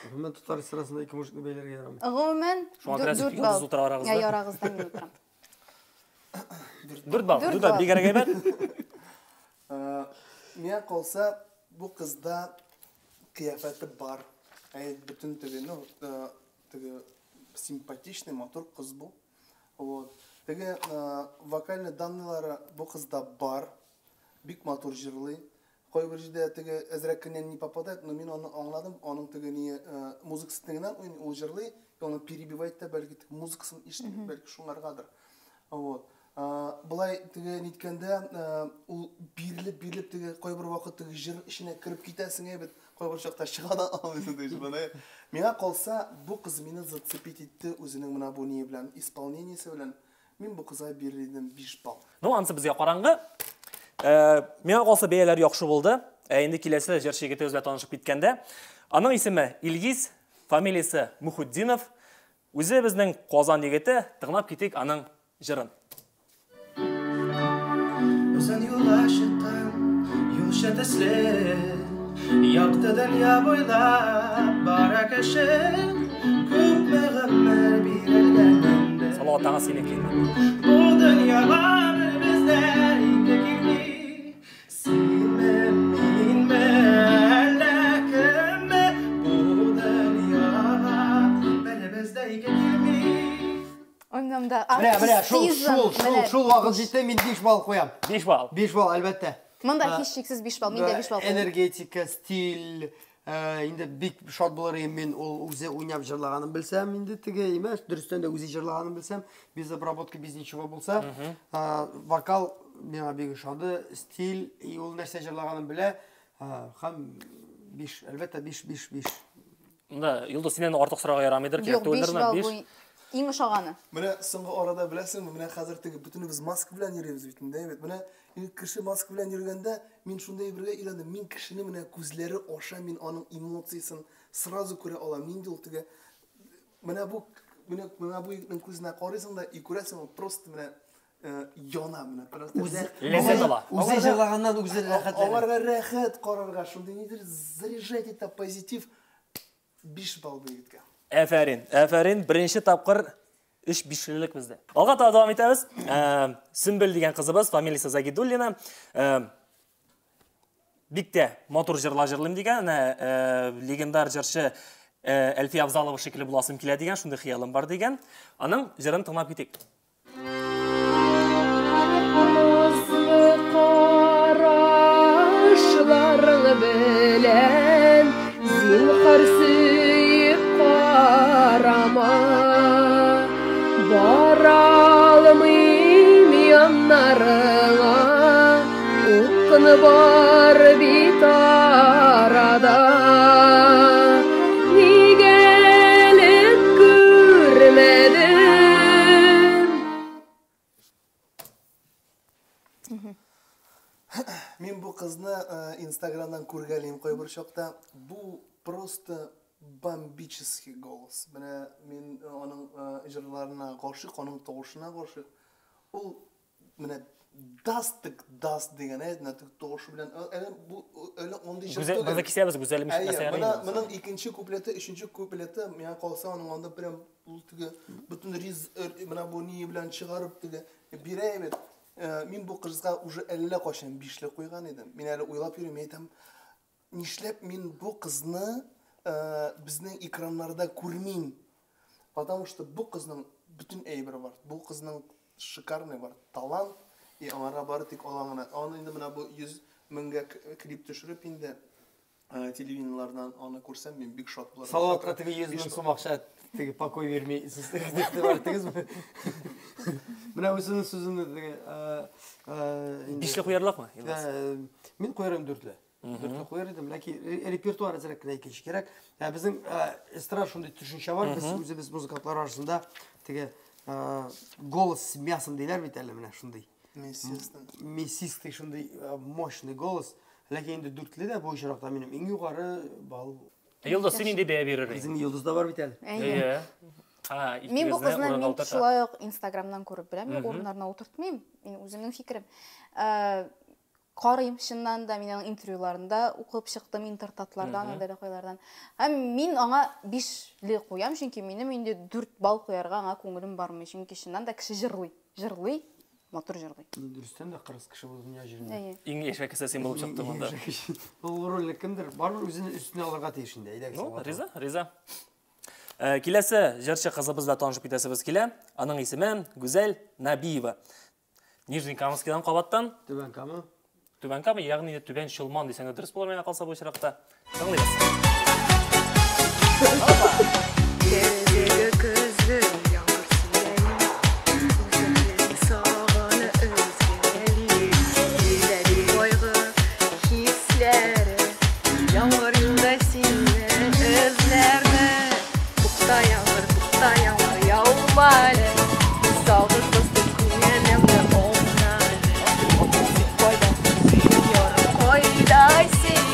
Гомумән, татар эстрадасында ике мужикны бәйләргә ярамый. Гомумән, Шуңа күрә дүрт Йолдыз балл. утыра арагызда. Әйе, арагызда мин утырам. 4 балл. Дүрт 4 балл. балл. Бик әйбәт. Миңа калса, бу кызда кыяфәте бар. Әй, бөтен теге, ну, теге симпатичный, матур кыз бу. Вот. Теге вокальный данныйлары бу кызда бар. Бик матур җырлый. Кайбер җирдә теге әзрәк кенә не попадает, но мин аны аңладым, аның теге не музыкасы тегеннән уйный, ул җырлый, и аны перебивает та, бәлки теге музыкасын ишетми, бәлки шуңаргадыр. Вот. Былай теге ниткәндә, ул бирелеп-бирелеп теге кайбер вакыт теге җыр эченә кереп китәсең әйбәт, кайбер чакта чыга да алмыйсың теге җырдан. Миңа калса, бу кыз мине зацепить итте үзенең менә бу ние белән, исполнениесе белән. Мин бу кызга бирер идем 5 балл. Ну, анысы безгә караңгы. Миңа калса бәяләр яхшы булды. Ә инде киләсе җырчы егете белән танышып киткәндә, аның исеме Илгиз, фамилиясе Мухутдинов. Үзе безнең Казан егете, тыңлап китик аның җырын. Озын юлга чыккан юлчы төсле, якты дөнья буйлап бара кеше, күпме гомер бирелгән инде. Салават аңа синеке инде. Бу дөньяга бер бездә ике килми. Синме, минме, әллә кемме? Бу дөньяга бер бездә ике килми. Уйнамда Менә, менә, шул, артистизм, шул, шул, менә. шул вакыт җитте, мин 5 балл куям. 5 балл. 5 балл, әлбәттә. Монда һичшиксез 5 балл, мин дә 5 балл куям. Энергетика, стиль, инде бик шат булыр идем мин ул үзе уйнап җырлаганын белсәм, инде теге имеш, дөрестән дә үзе җырлаганын белсәм, без обработка, без ничего булса, вокал миңа бик ошады, стиль, и ул нәрсә җырлаганын белә, һәм 5, әлбәттә 5, 5, 5. Монда Йолдыз синнән артык сорарга ярамыйдыр, кирәк Юк, түгелдер, 5 балл 5. бу. Иң ошаганы. Менә соңгы арада беләсеңме, менә хәзер теге бөтенебез маска белән йөрибез бит инде, әйбәт. Менә кеше маска белән йөргәндә, мин шундый әйбергә өйрәндем. Мин кешене менә күзләре аша мин аның эмоциясен сразу күрә алам. Нинди ул теге менә бу менә менә бу егетнең күзенә карыйсың да и күрәсең, ул просто менә яна менә просто. Үзе ләззәт ала. Үзе җырлаганнан үзе рәхәтләнә. Аларга рәхәт карарга, шундый нидер заряжать итә позитив. 5 балл бу егеткә. Әфәрин, әфәрин, беренче тапкыр 3 бишлелек бездә. Алга таба дәвам итәбез. Сөмбел дигән кызыбыз, фамилиясе Загидуллина. Бик тә матур җырлар җырлыйм дигән, легендар җырчы Әлфия Авзалова шикелле буласым килә дигән, шундый хыялым бар дигән. Аның җырын тыңлап китик. Назлы карашларың белән зинһар сөеп карама. Бара алмыйм яннарыңа, упкын бар бит арада. Нигә әле күрмәдем? Мин бу кызны Инстаграмнан күргәлим кайбер чакта. Бу просто бомбический голос. Менә мин аның җырларына гашыйк, аның тавышына гашыйк. Ул менә даст так даст дигән, әйт, менә теге тавышы белән. Әле бу әле андый җыр Гүзәл, түгел. Монда кисәбез, Гүзәлем Әйе, ишетмәсә ярый менә инде. моның икенче куплеты, өченче куплеты, миңа калса, аның анда прям ул теге бөтен риз, менә бу ние белән чыгарып теге бирә бит. Мин бу кызга уже әллә кайчан бишле куйган идем. Мин әле уйлап йөрим, әйтәм, нишләп мин бу кызны безнең экраннарда күрмим? Потому что бу кызның бөтен әйбере бар. Бу кызның шикарный бар талант, и аңарга бары тик ала гына. Аны инде менә бу 100 меңгә клип төшереп инде телевидениелардан аны күрсәм, мин бик шат булырмын. Салаватка теге 100 мең сум акча теге покой бирми. Сез игътибар иттегезме? Менә үзенең сүзен теге Бишле куярлыкмы? Илназ? Мин куяр идем дүртле. Дүртле куяр идем, ләкин репертуар әзрәк кенә икенче кирәк. Безнең эстрада шундый төшенчә бар, без үзебез музыкантлар арасында теге голос с мясом диләр бит әле менә шундый. Мясистый. Мясистый шундый мощный голос. Ләкин инде дүртле дә бу очракта минем иң югары балл. Йолдыз, син нинди бәя бирер идең? Безнең Йолдыз да бар бит әле. Әйе. Әйе. Мин бу кызны мин шулай ук Инстаграмнан күреп беләм, юк урыннарына утыртмыйм. Мин үземнең фикерем. Карыйм, чыннан да мин аның интервьюларында укып чыктым, интертатлардан, анда да кайлардан. Һәм мин аңа 5ле куям, чөнки минем инде 4 балл куярга аңа күңелем бармый, чөнки чыннан да кеше җырлый, җырлый, матур җырлый. Дөрестән дә кырыс кеше бу дөнья җирендә. Әйе. Иң яшь кеше син булып чыктың монда. Ул рольне кемдер барыбер үзенең өстенә алырга тиеш инде, әйдәгез. Ну, риза, риза. Киләсе җырчы кызыбыз белән танышып китәсебез килә. Аның исеме Гүзәл Набиева. Нижний Камскийдан кабаттан. Түбән Кама. Түбән Кама, ягъни Түбән Чулман дисәң дә дөрес булыр миңа калса бу очракта. Тыңлыйбыз. Тәрәзәгә көзге яңгыр сибәли, үзеңне сагыны өзгәли, Диләри кайгы хисләре, яңгыр юлда сине эзләрме? Тукта яңгыр, тукта яңгыр, яума әле, сагыш басты күңелемне ауна әле. Син кайда, син ярым, кайда син?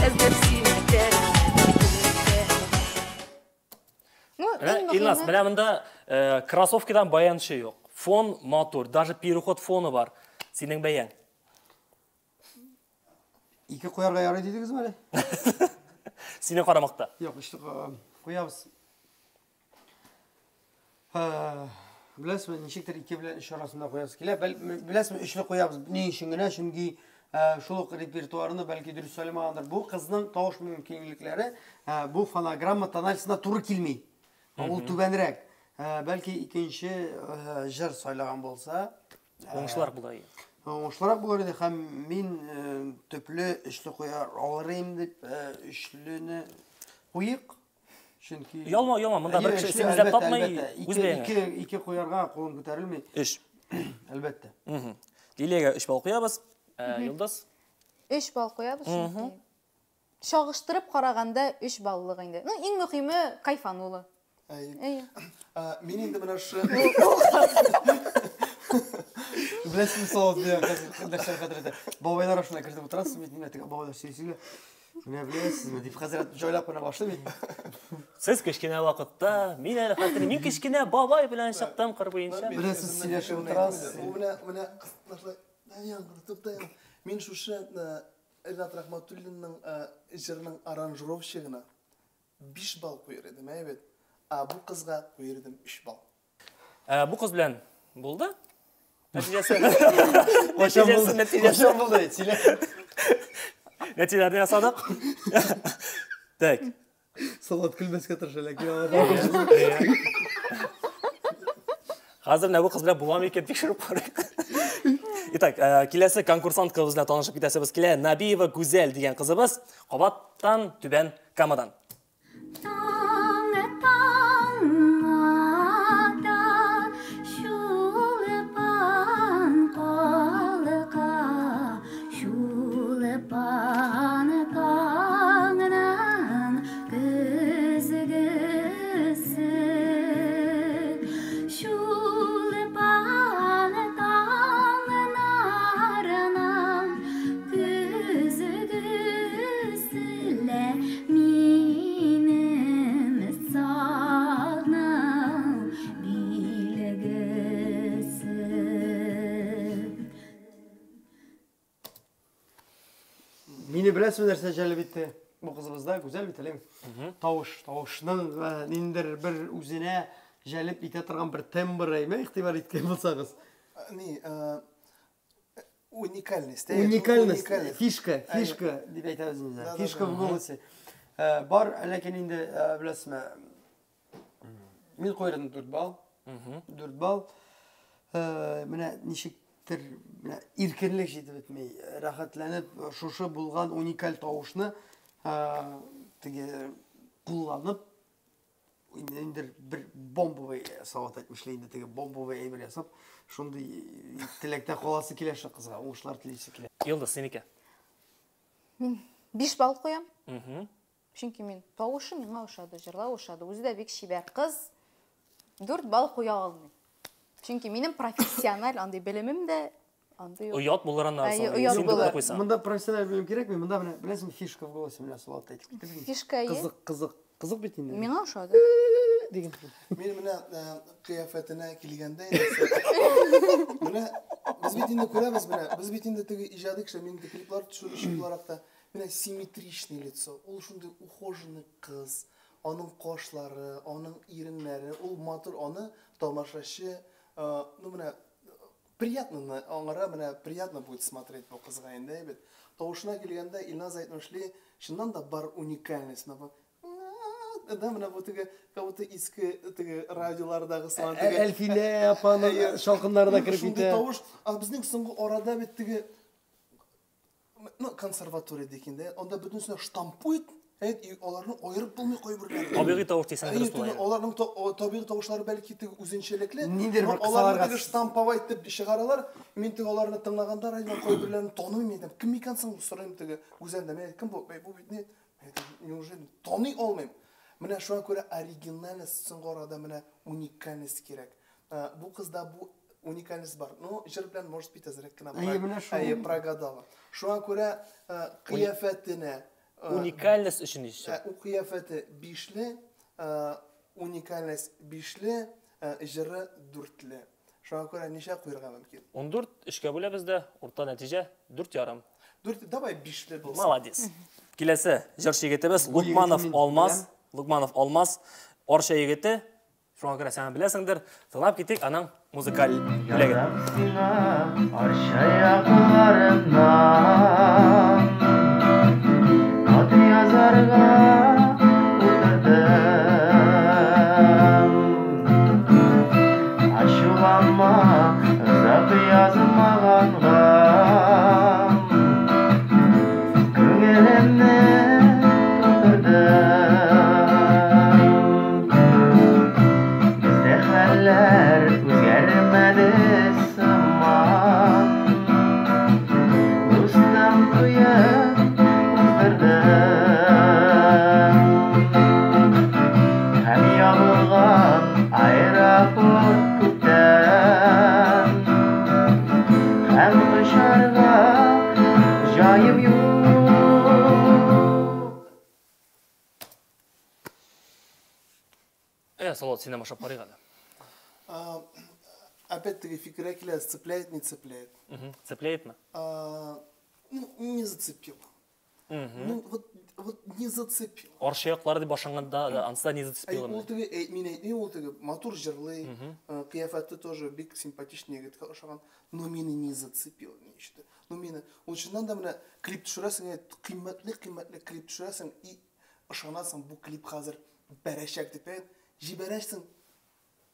Эзләп сине тәрәзәдән күргән. Ну, Менә, иң Илназ, мөһиме менә монда кроссовкидан баянчы юк. Фон матур, даже переход фоны бар. Синең бәяң. Ике куярга ярый дидегезме әле? Сине карамакта. Юк, өчне куябыз. Беләсезме, ничектер ике белән өч арасында куясы килә. Беләсезме, өчне куябыз. Ни өчен генә? Чөнки шул ук репертуарны бәлки дөрес сайламагандыр. Бу кызның тавыш мөмкинлекләре бу фонограмма тональсына туры килми. Ул түбәнрәк. Бәлки икенче җыр сайлаган булса, Уңышлар булыр иде. Уңышлырак булыр иде һәм мин төпле өчле куяр алыр идем дип өчлене куйык. Чөнки Ялма, ялма, монда бер Әйе, кеше өчле, син эзләп әлбәттә, тапмый, әлбәттә. үз Ике, бәяңә. ике, ике куярга кулым күтәрелми. Өч. Әлбәттә. Лилиягә 3 балл куябыз. Йолдыз. 3 балл куябыз чөнки. Чагыштырып караганда 3 баллык инде. Ну, иң мөһиме кайфанулы. Әйе. Мин инде менә шушы Беләсезме, Салават, миңа хәзер нәрсә хәтерләтә? Бабайлар ашына кертеп утырасыз бит, менә теге бабайлар сөйли-сөйли. Менә беләсезме, дип хәзрәт җайлап кына башлый бит. Сез кечкенә вакытта, мин әле хәтерлим, мин кечкенә бабай белән чыктым кыр буенча. Беләсез, сөйләшеп утырасыз. Ул менә, менә кысыклашлай. Яңгыр, тукта. Мин шушы Ренат Рахматуллинның җырының аранжировщигына 5 балл куер идем, әйе бит. Ә бу кызга куер идем 3 балл. Ә, бу кыз белән булды. Нәтиҗәсе. Кайчан булды? Нәтиҗәсе, Кайчан булды? Сөйлә. Нәтиҗәләрне ясадык. Так. Салат көлмәскә тырыша, ләкин аңа Хәзер менә бу кыз белән була микән тикшереп карыйк. Итак, киләсе конкурсант кызыбыз белән танышып китәсебез килә. Набиева Гүзәл дигән кызыбыз кабаттан Түбән Камадан. Таң таң ата, Чулпан калка, Чулпан таңның көзгесе. Чулпан таңнарының көзгесе лә минем сагның билгесе. Мине беләсезме нәрсә җәлеп итте? Бу кызыбызда гүзәл бит әле. Тавыш, тавышның ниндидер бер үзенә җәлеп итә торган бер тембр, әйме, игътибар иткән булсагыз. Ни, уникальность. Уникальность, фишка, фишка дип әйтәбез инде. Фишка в голосе. Бар, ләкин инде беләсезме, мин куйдым 4 балл. 4 балл. Менә ничектер менә иркенлек җитеп бетми. Рәхәтләнеп шушы булган уникаль тавышны теге кулланып инде бер бомбовый Салават әйтмешли инде теге бомбовый әйбер ясап, шундый теләктә каласы килә шул кызга, уңышлар телисе килә. Йолдыз, синеке. Мин 5 балл куям. Чөнки мин тавышы миңа ошады, җырлау ошады. Үзе дә бик чибәр кыз. 4 балл куя алмыйм. Чөнки минем профессиональ андый белемем дә андый юк. Оят булыр аннан Әйе, соң. оят Син булыр. дүртне куйсаң. Монда профессиональ белем кирәкми, монда менә беләсеңме фишка в голосе менә Салават әйтеп китте. Фишка, әйе. Кызык, кызык, кызык бит инде. Миңа ошады. Дигән. Мин менә кыяфәтенә килгәндә инде менә без бит инде күрәбез менә, без бит инде теге иҗади кеше, мин инде клиплар төшерүче буларак та, менә симметричный лицо, ул шундый ухоженный кыз, аның кашлары, аның иреннәре, ул матур, аны тамашачы, ну менә приятно, аңара менә приятно будет смотреть бу кызга инде, әйбәт. Тавышына килгәндә Илназ әйтмешли, чыннан да бар уникальность, менә бу да, менә бу теге, как будто иске теге радиолардагы сыман теге Әлфинә апаның шалкыннарына кереп Шундый китә. тавыш, а безнең соңгы арада бит теге, ну, консерватория дигәндә, анда бөтенесенә штампует, әйт, и аларны аерып булмый кайберләрен. Табигый тавыш дисәң дөрес Әйе, була. теге аларның табигый тавышлары бәлки теге үзенчәлекле, Ниндидер но бер аларны кысаларга теге штамповать итеп чыгаралар. Мин теге аларны тыңлаганда радиодан кайберләрен танымыйм әйтәм. Кем икән соң бу? Сорыйм теге Гүзәлдән. Мин әйтәм, кем бу? Бәй, бу бит ни? Мин әйтәм, неужели таный алмыйм? Менә шуңа күрә оригинальность соңгы арада менә уникальность кирәк. Бу кызда бу уникальность бар. Ну, җыр белән, может быть, әзрәк кенә Әйе, менә шул. Әйе, прогадала. Шуңа күрә кыяфәтенә, Уникальность өчен ишә. У кыяфәте бишле, уникальность бишле, җыры дүртле. Шуңа күрә ничә куярга мөмкин? 14 өчкә бүләбез дә, урта нәтиҗә дүрт ярым. Дүрт, давай бишле булсын. Молодец. Киләсе җырчы егетебез Бу егетне Лукманов мин Алмаз. беләм. Лукманов Алмаз, Арча егете. Шуңа күрә сән беләсеңдер. Тыңлап китик аның музыкаль бүләген. Язам сиңа Арча якларыннан. Хат язарга утырдым. Ачуланма, озак язмаганга. Күңелемне тутырдым. Бездә хәлләр үзгәрмәде сыман. Дустым туен уздырдым. Әйдә, Салават, синнән башлап карыйк әле. Опять-таки фикергә килә, цепляет, не цепляет. Цепляетмы? Ну, не зацепил. Ну, вот не зацепил. Арча яклары дип башланганда да, ансы да не зацепило. Ул теге, мин әйтмим, ул теге матур җырлый, кыяфәте тоже бик симпатичный егеткә охшаган, но мине не зацепил ничто. Ну, мине, ул чыннан да менә клип төшерәсең, кыйммәтле-кыйммәтле клип төшерәсең и ышанасың, бу клип хәзер бәрәчәк дип, җибәрәсең,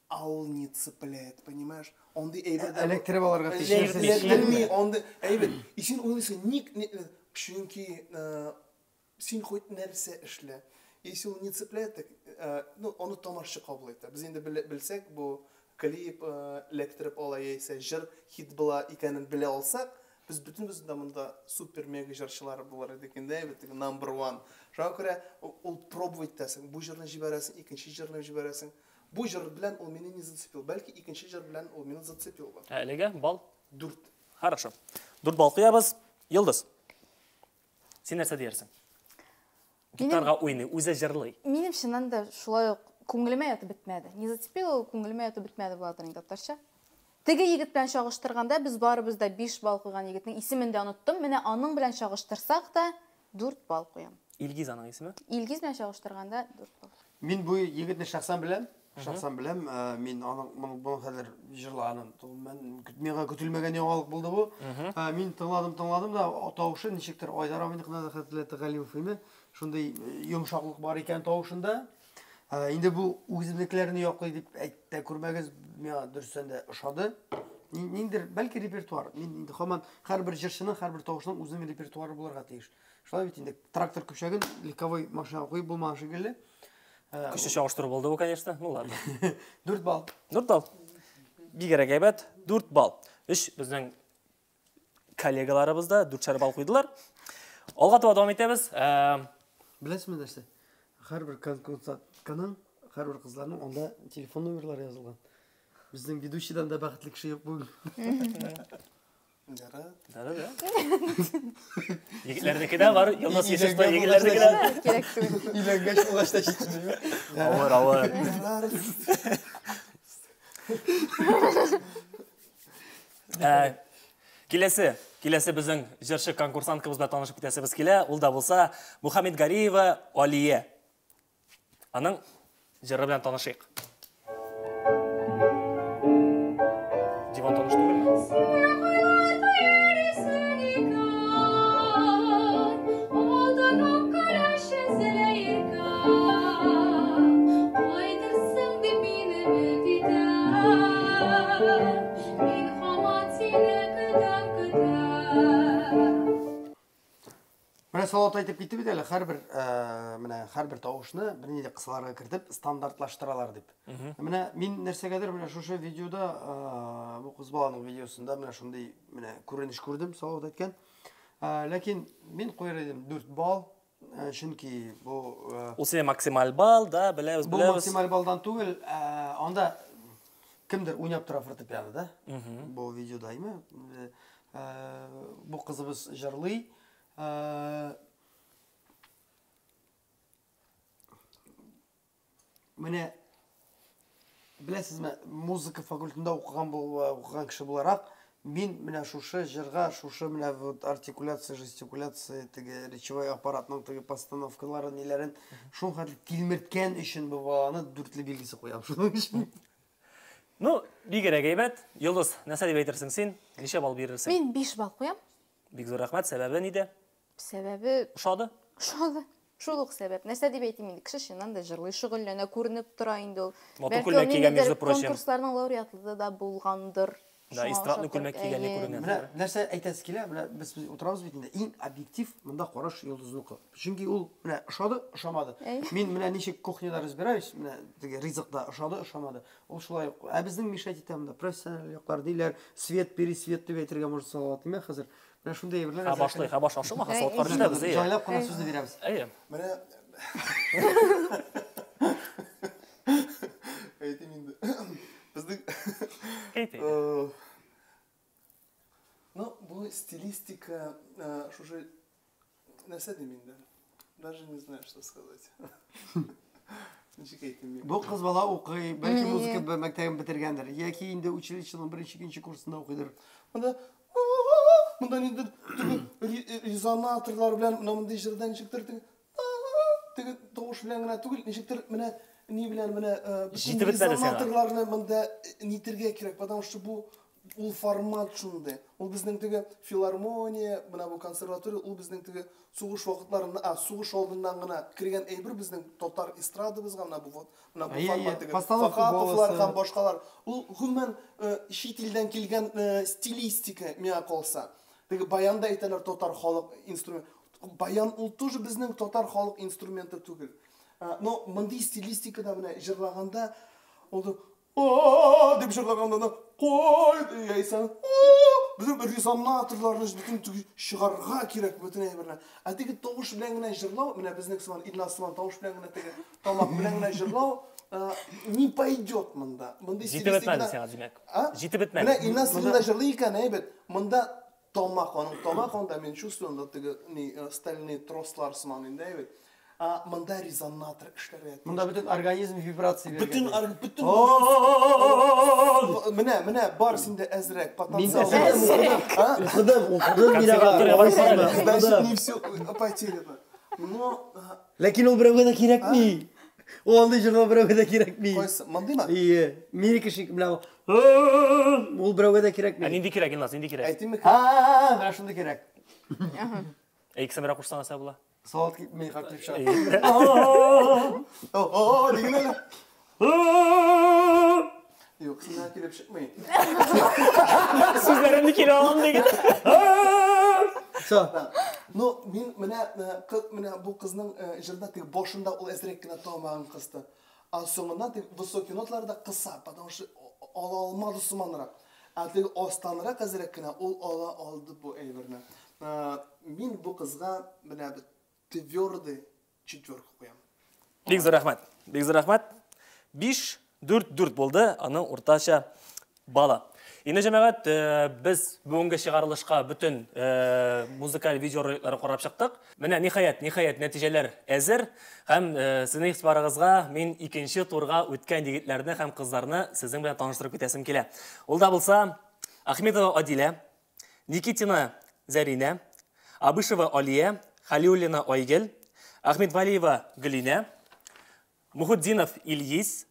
а ул не цепляет, понимаешь? Андый әйбер дә Эләктереп алырга тиеш. Эләктерми, андый әйбер. И син уйлыйсың, ник, чөнки син хоть нәрсә эшлә. Если ул не цепляет, так, ну, аны тамашчы кабул итә. Без инде белсәк, бу клип эләктереп ала яисә җыр хит була икәнен белә алсак, без бөтенебез дә монда супер-мега җырчылар булыр идек инде, әйбәт, теге number one. Шуңа күрә ул пробовать итәсең, бу җырны җибәрәсең, икенче җырны җибәрәсең. Бу җыр белән ул мине не зацепил, бәлки икенче җыр белән ул мине зацепил бы. Ә әлегә балл? 4. Хорошо. 4 балл куябыз. Йолдыз. Син нәрсә диярсең? Гитарга уйный, үзе җырлый. Минем чыннан да шулай ук күңелемә ятып бетмәде. Не зацепило, күңелемә ятып бетмәде була торган татарча. Теге егет белән чагыштырганда без барыбыз да 5 балл куйган егетнең исемен дә оныттым. Менә аның белән чагыштырсак та 4 балл куям. Илгиз аның исеме? Илгиз белән чагыштырганда 4 балл. Мин бу егетне шәхсән беләм. Шәхсән беләм, мин аның моның хәзер җырлаганын, миңа көтелмәгән яңалык булды бу. Мин тыңладым, тыңладым да, тавышы ничектер Айдар абыйныкына да хәтерләтте, Галимов име. Шундый йомшаклык бар икән тавышында. Инде бу үземнекеләрне яклый дип әйтә күрмәгез, миңа дөрестән дә ошады. Ниндер, бәлки репертуар. Мин инде һаман һәрбер җырчының, һәрбер тавышның үзенең репертуары булырга тиеш. Шулай бит инде, трактор көпчәген легковой машинага куеп булмаган шикелле. Көчле чагыштыру булды бу, конечно. Ну ладно. 4 балл. 4 балл. Бигрәк әйбәт, 4 балл. 3 безнең коллегаларыбыз да 4 балл куйдылар. Алга таба дәвам итәбез. Беләсезме нәрсә? Һәрбер конкурсантканың, һәрбер кызларның анда телефон номерлары язылган. Безнең ведущийдан да бәхетле кеше юк бүген. Ярар. Да, да, да. Егетләрнеке дә бар, Йолдыз Йосыфта егетләрнеке дә. Кирәк түгел. Өйләнгәч булгач та җитми. Авыр, авыр. Киләсе, киләсе безнең җырчы конкурсанткабыз белән танышып китәсебез килә. Ул да булса Мухаммед Гариева Алия. Аның җыры белән танышыйк. Диван таныш түгелме? Менә Салават әйтеп китте бит әле, һәрбер, менә һәрбер тавышны бернинди кысаларга кертеп стандартлаштыралар дип. Менә мин нәрсәгәдер менә шушы видеода, бу кыз баланың видеосында менә шундый менә күренеш күрдем, Салават әйткән. Ләкин мин куяр идем 4 балл, чөнки бу, Ул синең максималь балл, да, беләбез, Бу беләбез. максималь баллдан түгел, анда кемдер уйнап тора фортепианода. Бу видеода, әйме? Бу кызыбыз җырлый. Менә беләсезме, музыка факультетында укыган кеше буларак, мин менә шушы җырга, шушы менә вот артикуляция, жестикуляция, теге речевой аппаратның теге постановкаларын, ниләрен шул хәтле тилмерткән өчен бу баланы дүртле билгесе куям шуның өчен. Ну, бигрәк әйбәт. Йолдыз, нәрсә дип әйтерсең син? Ничә балл бирерсең? Мин 5 балл куям. Бик зур рәхмәт. Сәбәбе нидә? Сәбәбе Ошады? Ошады. Шул ук сәбәп. Нәрсә дип әйтим инде? Кеше чыннан да җырлый, шөгыльләнә, күренеп тора инде ул. Матур Бәлки ул күлмәк кигән, ниндидер между прочим. Конкурсларның лауреатлыгы да булгандыр. Да, Шуңа эстрадный ошап күлмәк торып, кигәне әйе. күренә. Менә нәрсә әйтәсе килә, менә без утырабыз бит инде. Иң объектив монда караш Йолдызныкы. Чөнки ул менә ошады, ошамады. Әйе. Мин менә ничек кухняда разбираюсь, менә теге ризыкта ошады, ошамады. Ул шулай ук. Ә безнең мешать итә монда профессиональ яклар диләр, свет, пересвет дип әйтергә может Салават, димә хәзер. Менә шундый әйберләр Ха, әзер башлый, кенә. ха, баш ашыма, ха, Әй, Салават каршы без, әйе. Җайлап кына сүзне бирәбез. Әйе. Менә әйтим инде. Безнең Әйт, әйт. Ну, бу стилистика, шушы нәрсә дим инде? Даже не знаю, что сказать. Ничек әйтим мин? Бу кыз бала укый, бәлки музыка мәктәбен бетергәндер, яки инде училищеның беренче, икенче курсында укыйдыр. Монда монда ниндидер теге резонаторлар белән менә мондый җырда ничектер теге теге тавыш белән генә түгел, ничектер менә ни белән менә бөтен резонаторларны монда нитергә кирәк, потому что бу ул формат шундый. Ул безнең теге филармония, менә бу консерватория, ул безнең теге сугыш вакытларында, а, сугыш алдыннан гына кергән әйбер безнең татар эстрадабызга менә бу вот, менә бу формат теге Фахаповлар һәм башкалар. Ул гомумән чит илдән килгән стилистика миңа калса. Теге баянда әйтәләр татар халык инструмент. Баян ул тоже безнең татар халык инструменты түгел. Но мондый стилистикада менә җырлаганда ул О, дип җырлаганда да кой яисә безнең резонаторларны бөтен чыгарырга кирәк бөтен әйберне. Ә теге тавыш белән генә җырлау, менә безнең сыман Илназ сыман тавыш белән генә теге тамак белән генә җырлау не пойдет монда. Мондый Җитеп бетмәде сиңа, димәк. Җитеп бетмәде. Менә Илназ монда җырлый икән, әйбәт. Монда тамак, аның тамак анда мин чувствую, анда теге ни стальные трослар сыман инде, әйбәт. А, монда резонатор эшләргә тиеш. Монда бөтен организм вибрация бирергә Бөтен тиеш. бөтен менә, менә бар синдә әзрәк потенциал. Әзрәк. Укыдым, укыдым мин ага. Значит, не все потеряно. Но Ләкин ул берәүгә дә кирәкми. Ул андый җырлар берәүгә дә кирәкми. Кайсы? Мондыймы? Ие. Минеке шикелле менә ул берәүгә дә кирәкми. Ә нинди кирәк, Илназ, нинди кирәк? Әйтимме? Ха, менә шундый кирәк. Ә икесен берәр кушсаң нәрсә була? Салат китми, как дип чыга. О, диген әле. Юк, сиңа килеп чыкмый. Сүзләремне килә алам диген. Всё. Ну, мин менә менә бу кызның җырда теге башында ул әзрәк кенә тамагын кысты. Ә соңыннан теге высокий ноталарда кыса, потому что ала алмады сыманрак. Ә теге астанрак әзрәк кенә ул ала алды бу әйберне. Мин бу кызга менә твердый четверка куям. Бик зур рәхмәт. Бик зур рәхмәт. 5 4 4 булды аның уртача балы. Инде җәмәгать, без бүгенге чыгарылышка бөтен музыкаль видеороликларны карап чыктык. Менә ниһаять, ниһаять нәтиҗәләр әзер һәм сезнең игътибарыгызга мин икенче турга үткән егетләрне һәм кызларны сезнең белән таныштырып китәсем килә. Ул да булса Ахмедова Адилә, Никитина Зәринә, Абышева Алия, Халиуллина Айгел, Ахмедвалиева Гөлинә, Мухутдинов Ильис,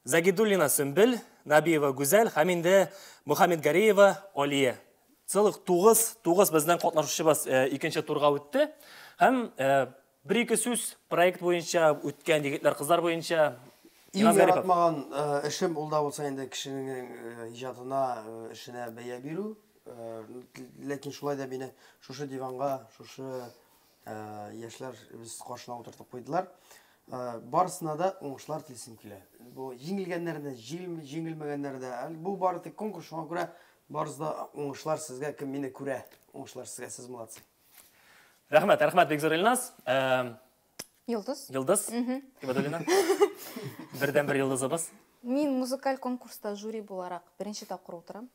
Загидуллина Сөмбел, Набиева Гүзәл һәм инде Мухаммедгареева Алия. Целых 9, 9 безнең катнашучыбыз икенче турга үтте. Һәм бер-ике сүз проект буенча үткән егетләр, кызлар буенча. Иң яратмаган эшем ул да булса инде кешенең иҗатына, эшенә бәя бирү. Ләкин шулай да мине шушы диванга, шушы яшьләр без каршына утыртып куйдылар. Барысына да уңышлар телисем килә. Бу җиңелгәннәр дә, җиңелмәгәннәр дә. Бу бары тик конкурс, шуңа күрә барысы да уңышлар сезгә, кем мине күрә. Уңышлар сезгә, сез молодцы. Рәхмәт, рәхмәт бик зур, Илназ. Йолдыз. Йолдыз. Ибадуллина. Бердән-бер йолдызыбыз. Мин музыкаль конкурста жюри буларак беренче тапкыр утырам.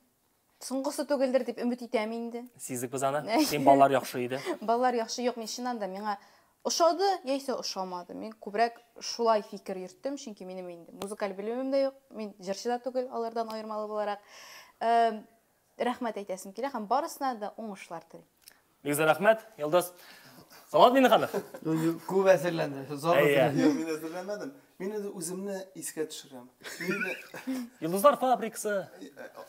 Соңгысы түгелдер дип өмет итәм инде. Сиздек без аны. Син баллар яхшы иде. Баллар яхшы, юк, мин чыннан да миңа ошады, яисә ошамады. Мин күбрәк шулай фикер йөрттем, чөнки минем инде музыкаль белемем дә юк, мин җырчы да түгел, алардан аермалы буларак. Рәхмәт әйтәсем килә һәм барысына да уңышлар телим. Бик зур рәхмәт, Йолдыз. Салават Миннеханов. Күп әзерләнде. Юк, мин әзерләнмәдем. Мин инде үземне искә төшерәм. Йолдызлар фабрикасы.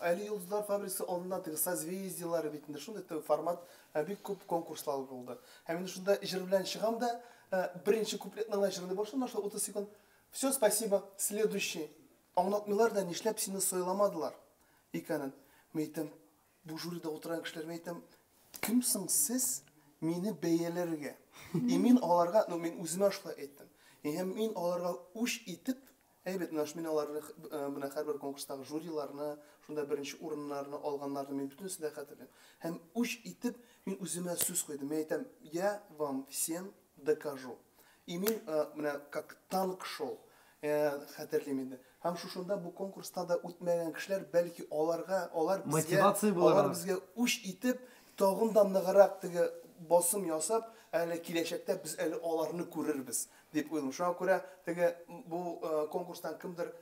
Әле Йолдызлар фабрикасы алдыннан теге созвездиеләре бит инде шундый теге формат, бик күп конкурслар булды. Һәм инде шунда җыр белән чыгам да, беренче куплетны гына җырлый башлыйм, шул 30 секунд. Все, спасибо, следующий. Аңлатмыйлар да, нишләп сине сайламадылар икәнен. Мин әйтәм, бу жюрида утырган кешеләр, мин әйтәм, кем соң сез мине бәяләргә? И мин аларга, ну мин үземә шулай әйттем. И һәм мин аларга үч итеп, әйбәт, менә мин аларны, менә һәрбер конкурстагы жюриларны, шунда беренче урыннарны алганнарны мин бөтенесен дә хәтерлим. Һәм үч итеп мин үземә сүз куйдым. Мин әйтәм, я вам всем докажу. И мин менә как танк шел, хәтерлим инде. Һәм шушында бу конкурста да үтмәгән кешеләр, бәлки аларга, алар безгә, Мотивация булыр алар алар. безгә үч итеп, тагын да ныграк теге басым ясап, әле киләчәктә без әле аларны күрербез дип уйлыйм. Шуңа күрә теге бу конкурстан кемдер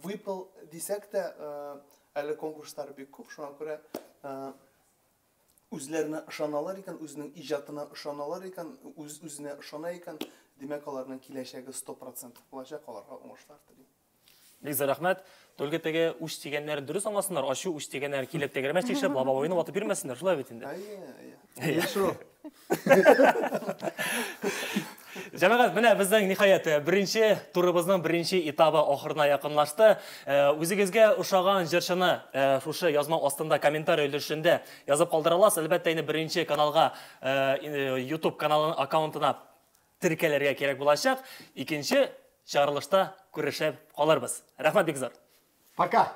выпал дисәк тә, әле конкурслар бик күп. Шуңа күрә үзләренә ышаналар икән, үзенең иҗатына ышаналар икән, үз-үзенә ышана икән, димәк, аларның киләчәге 100% булачак, аларга уңышлар телим. Бик зур рәхмәт. Только теге үч дигәннәрен дөрес аңласыннар, ачу үч дигәннәр килеп тәгәрмәч тикшереп, лобовойны ватып йөрмәсеннәр, шулай бит инде. Әйе, әйе. Шул. Җәмәгать, менә безнең ниһаять беренче турыбызның беренче этабы ахырына якынлашты. Үзегезгә ошаган җырчыны шушы язма астында комментарий өлешендә язып калдыра аласыз. Әлбәттә, инде беренче каналга YouTube каналының аккаунтына теркәлергә кирәк булачак. Икенче чыгарылышта күрешеп калырбыз. Рәхмәт бик зур. Пока.